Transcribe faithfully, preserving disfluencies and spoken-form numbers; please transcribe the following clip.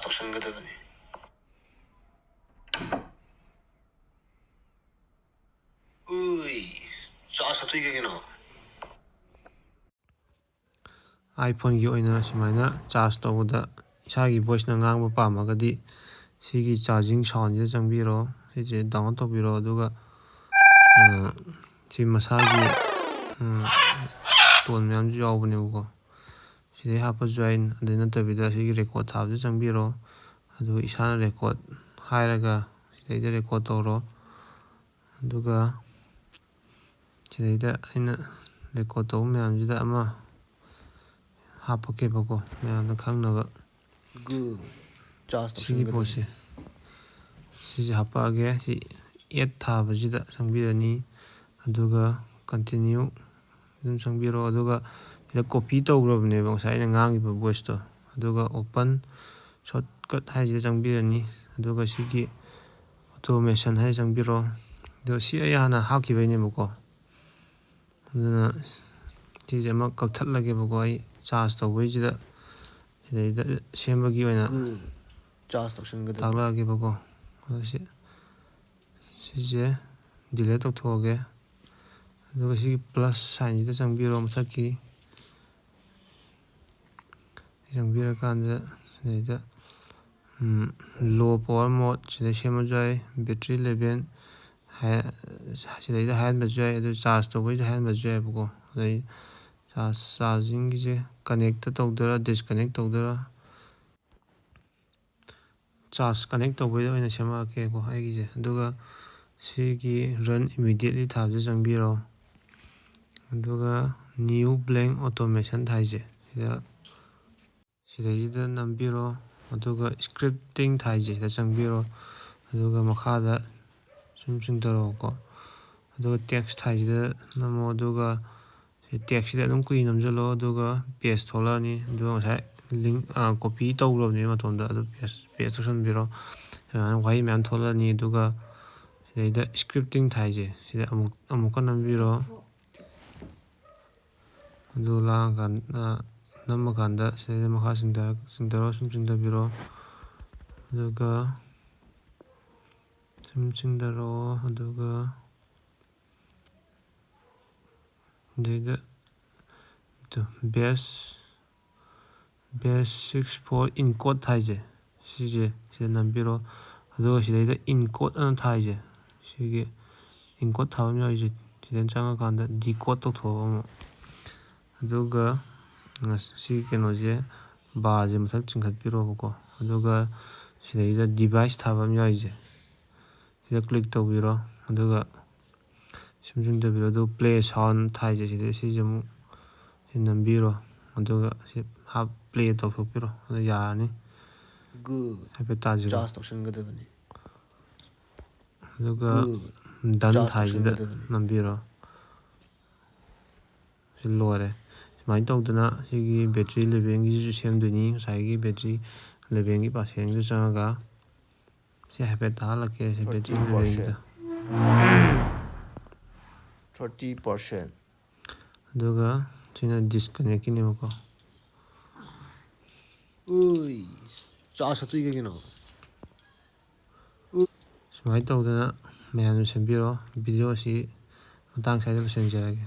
ꯇꯧꯁꯟꯒꯗꯕꯅꯤ꯫ ꯎꯏ, ꯆꯥꯔꯖ ꯍꯥꯞꯇꯣꯛꯏ ꯀꯩꯒꯤꯅꯣ? iPhone-ꯒꯤ ꯑꯣꯏꯅ ꯁꯨꯃꯥꯏꯅ ꯆꯥꯔꯖ ꯇꯧꯕꯗ ꯏꯁꯥꯒꯤ voice-ꯅ ꯉꯥꯡꯕ ꯄꯥꯝꯃꯒꯗꯤ ꯁꯤꯒꯤ charging sound-ꯁꯤꯗ ꯆꯪꯕꯤꯔꯣ, ꯁꯤꯁꯦ download ꯇꯧꯕꯤꯔꯣ, ꯑꯗꯨꯒ, ꯑ, ꯁꯤ ꯃꯁꯥꯒꯤ, ꯑ, tone ꯃꯌꯥꯝꯁꯨ ꯌꯥꯎꯕꯅꯦꯕꯀꯣ꯫ ꯁꯤꯗꯩ ꯍꯥꯞꯄꯁꯨ ꯌꯥꯏ, ꯑꯗꯨ ꯅꯠꯇꯕꯤꯗ ꯁꯤꯒꯤ record ꯊꯥꯕꯁꯨ ꯆꯪꯕꯤꯔꯣ꯫ ꯑꯗꯨ ꯏꯁꯥꯅ record ꯍꯥꯏꯔꯒ ꯁꯤꯗꯩꯗ record ꯇꯧꯔꯣ꯫ ꯑꯗꯨꯒ ꯁꯤꯗꯩꯗ ꯑꯩꯅ record ꯇꯧꯕ ꯃꯌꯥꯝꯁꯤꯗ ꯑꯃ ꯍꯥꯞꯄꯛꯀꯦꯕꯀꯣ, ꯃꯌꯥꯝꯗ ꯈꯪꯅꯕ꯫ ꯒꯨ, ꯆꯥꯔꯖ ꯁꯤꯒꯤ ꯇꯧꯁꯤꯟꯒꯗꯕꯅꯤ꯫ ꯄꯣꯠꯁꯦ, ꯁꯤꯁꯦ ꯍꯥꯞꯄꯛꯑꯒꯦ꯫ ꯁꯤ add ꯊꯥꯕꯁꯤꯗ ꯆꯪꯕꯤꯔꯅꯤ, ꯑꯗꯨꯒ continue ꯑꯗꯨꯝ ꯆꯪꯕꯤꯔꯣ꯫ ꯑꯗꯨꯒ ꯁꯤꯗ copy ꯇꯧꯈ꯭ꯔꯕꯅꯦꯕ ꯉꯁꯥꯏ ꯑꯩꯅ ꯉꯥꯡꯈꯤꯕ voice-ꯇꯣ, ꯑꯗꯨꯒ open shortcut ꯍꯥꯏꯁꯤꯗ ꯆꯪꯕꯤꯔꯅꯤ, ꯑꯗꯨꯒ ꯁꯤꯒꯤ automation ꯍꯥꯏꯁꯦ ꯆꯪꯕꯤꯔꯣ꯫ ꯑꯗꯣ ꯁꯤ ꯑꯩ ꯍꯥꯟꯅ ꯍꯥꯞꯈꯤꯕꯩꯅꯦꯕꯀꯣ꯫ ꯑꯗꯨꯅ ꯁꯤꯁꯦ ꯑꯃ ꯀꯛꯊꯠꯂꯒꯦꯕꯀꯣ, ꯑꯩ ꯆꯥꯔꯖ ꯇꯧꯕꯩꯁꯤꯗ ꯁꯤꯗꯩꯗ ꯁꯦꯝꯕꯒꯤ ꯑꯣꯏꯅ ꯎꯝ, ꯆꯥꯔꯖ ꯇꯧꯁꯤꯟꯒꯗꯕ꯫ ꯇꯥꯛꯂꯛꯑꯒꯦꯕꯀꯣ꯫ ꯑꯗꯣ ꯁꯤ, ꯁꯤꯁꯦ delete ꯇꯧꯊꯣꯛꯑꯒꯦ꯫ ꯑꯗꯨꯒ ꯁꯤꯒꯤ plus sign-ꯁꯤꯗ ꯆꯪꯕꯤꯔꯣ, ꯃꯊꯛꯀꯤ꯫ ꯆꯪꯕꯤꯔꯀꯥꯟꯗ ꯁꯤꯗꯩꯗ, ꯎꯝ, low power mode ꯁꯤꯗ ꯁꯦꯝꯃꯁꯨ ꯌꯥꯏ, battery level ꯍꯥꯏ-, ꯁꯤꯗꯩꯗ ꯍꯥꯏꯍꯟꯕꯁꯨ ꯌꯥꯏ, ꯑꯗꯨ ꯆꯥꯔꯖ ꯇꯧꯕꯩꯁꯨ ꯍꯥꯏꯍꯟꯕꯁꯨ ꯌꯥꯏꯕꯀꯣ꯫ ꯑꯗꯩ ꯆꯥꯔꯖ, charging-ꯒꯤꯁꯦ connect ꯇꯧꯗꯣꯏꯔꯥ, disconnect ꯇꯧꯗꯣꯏꯔꯥ? ꯆꯥꯔꯖ connect ꯇꯧꯕꯩꯗ ꯑꯣꯏꯅ ꯁꯦꯝꯃꯛꯑꯒꯦꯀꯣ ꯑꯩꯒꯤꯁꯦ꯫ ꯑꯗꯨꯒ ꯁꯤꯒꯤ run immediately ꯊꯥꯕꯁꯦ ꯆꯪꯕꯤꯔꯣ꯫ ꯑꯗꯨꯒ new blank automation ꯊꯥꯏꯁꯦ ꯁꯤꯗ, ꯁꯤꯗꯩꯁꯤꯗ ꯅꯝꯕꯤꯔꯣ꯫ ꯑꯗꯨꯒ scripting ꯊꯥꯏꯁꯦ ꯁꯤꯗ ꯆꯪꯕꯤꯔꯣ꯫ ꯑꯗꯨꯒ ꯃꯈꯥꯗ ꯁꯨꯝ ꯆꯤꯡꯊꯔꯛꯑꯣꯀꯣ꯫ ꯑꯗꯨꯒ text ꯊꯥꯏꯁꯤꯗ ꯅꯝꯃꯣ꯫ ꯑꯗꯨꯒ ꯁꯤ text-ꯁꯤꯗ ꯑꯗꯨꯝ ꯀꯨꯏꯅ ꯅꯝꯁꯤꯜꯂꯣ, ꯑꯗꯨꯒ page ꯊꯣꯛꯂꯛꯑꯅꯤ꯫ ꯑꯗꯨꯒ ꯉꯁꯥꯏ link, ꯑ, copy ꯇꯧꯈ꯭ꯔꯕꯅꯦꯕ ꯃꯇꯣꯝꯗ, ꯑꯗꯨ page, page ꯇꯧꯁꯟꯕꯤꯔꯣ꯫ ꯁꯨꯃꯥꯏꯅ ꯋꯥꯍꯩ ꯃꯌꯥꯝ ꯊꯣꯛꯂꯛꯑꯅꯤ꯫ ꯑꯗꯨꯒ ꯁꯤꯗꯩꯗ scripting ꯊꯥꯏꯁꯦ ꯁꯤꯗ ꯑꯃꯨꯛ, ꯑꯃꯨꯛꯀ ꯅꯝꯕꯤꯔꯣ꯫ ꯑꯗꯨ ꯂꯥꯡꯉꯀꯥꯟꯗ, ꯅꯝꯃꯀꯥꯟꯗ ꯁꯤꯗꯩꯗ ꯃꯈꯥ ꯆꯤꯡꯊꯔ-, ꯆꯤꯡꯊꯔꯣ, ꯁꯨꯝ ꯆꯤꯡꯊꯕꯤꯔꯣ꯫ ꯑꯗꯨꯒ ꯁꯨꯝ ꯆꯤꯡꯊꯔꯛꯑꯣ꯫ ꯑꯗꯨꯒ ꯑꯗꯩꯗ bash bash six four encode ꯊꯥꯏꯁꯦ, ꯁꯤꯁꯦ ꯁꯤꯗ ꯅꯝꯕꯤꯔꯣ꯫ ꯑꯗꯨꯒ ꯁꯤꯗꯩꯗ encode ꯑꯅ ꯊꯥꯏꯁꯦ, ꯁꯤꯒꯤ encode ꯊꯥꯕ ꯑꯃ ꯌꯥꯎꯔꯤꯁꯦ, ꯁꯤꯗ ꯆꯪꯉꯀꯥꯟꯗ decode ꯇꯧꯊꯣꯛꯑꯣ ꯑꯃꯨꯛ꯫ ꯑꯗꯨꯒ ꯁꯤ ꯀꯩꯅꯣꯁꯦ, ꯕꯥꯔꯁꯦ ꯃꯊꯛ ꯆꯤꯡꯈꯠꯄꯤꯔꯣꯕꯀꯣ꯫ ꯑꯗꯨꯒ ꯁꯤꯗꯩꯗ device ꯊꯥꯕ ꯑꯃ ꯌꯥꯎꯔꯤꯁꯦ, ꯁꯤꯗ click ꯇꯧꯕꯤꯔꯣ꯫ ꯑꯗꯨꯒ ꯁꯨꯝ ꯁꯨꯝ ꯇꯧꯕꯤꯔꯣ꯫ ꯑꯗꯨ play sound ꯊꯥꯏꯁꯦ, ꯁꯤꯗ ꯁꯤꯁꯦ ꯑꯃꯨꯛ ꯁꯤ ꯅꯝꯕꯤꯔꯣ꯫ ꯑꯗꯨꯒ ꯁꯤ ꯍꯥꯞ play ꯇꯧꯊꯣꯛꯄꯤꯔꯣ꯫ ꯑꯗꯨ ꯌꯥꯔꯅꯤ꯫ Good. ꯍꯥꯏꯐꯦꯠ ꯇꯥꯁꯤꯔꯣ꯫ Charge ꯇꯧꯁꯟꯒꯗꯕꯅꯤ꯫ ꯑꯗꯨꯒ Good. done Charge ꯊꯥꯏꯁꯤꯗ ꯇꯧꯁꯟꯒꯗꯕꯅꯤ꯫ ꯅꯝꯕꯤꯔꯣ꯫ ꯁꯤ ꯂꯣꯏꯔꯦ꯫ ꯁꯨꯃꯥꯏꯅ ꯇꯧꯗꯅ ꯁꯤꯒꯤ battery levelꯒꯤꯁꯤꯁꯨ ꯁꯦꯝꯗꯣꯏꯅꯤ꯫ ꯉꯁꯥꯏꯒꯤ battery levelꯒꯤ percentꯗꯨ ꯆꯪꯉꯒ ꯁꯤ ꯍꯥꯏꯐꯦꯠ ꯇꯥꯍꯜꯂꯛꯀꯦ꯫ ꯁꯤ battery levelꯒꯤꯗꯣ꯫ Thirty percent. ꯑꯗꯨꯒ ꯁꯤꯅ disconnectꯀꯤꯅꯦꯕꯀꯣ꯫ ꯎꯏ, charge ꯁꯠꯇꯣꯛꯏ ꯀꯩꯒꯤꯅꯣ? ꯁꯨꯃꯥꯏꯅ ꯇꯧꯗꯅ ꯃꯌꯥꯝꯁꯨ ꯁꯦꯝꯕꯤꯔꯣ꯫ Video ꯑꯁꯤ ꯃꯇꯥꯡ ꯁ꯭ꯋꯥꯏꯗ ꯂꯣꯏꯁꯤꯟꯖꯔꯒꯦ꯫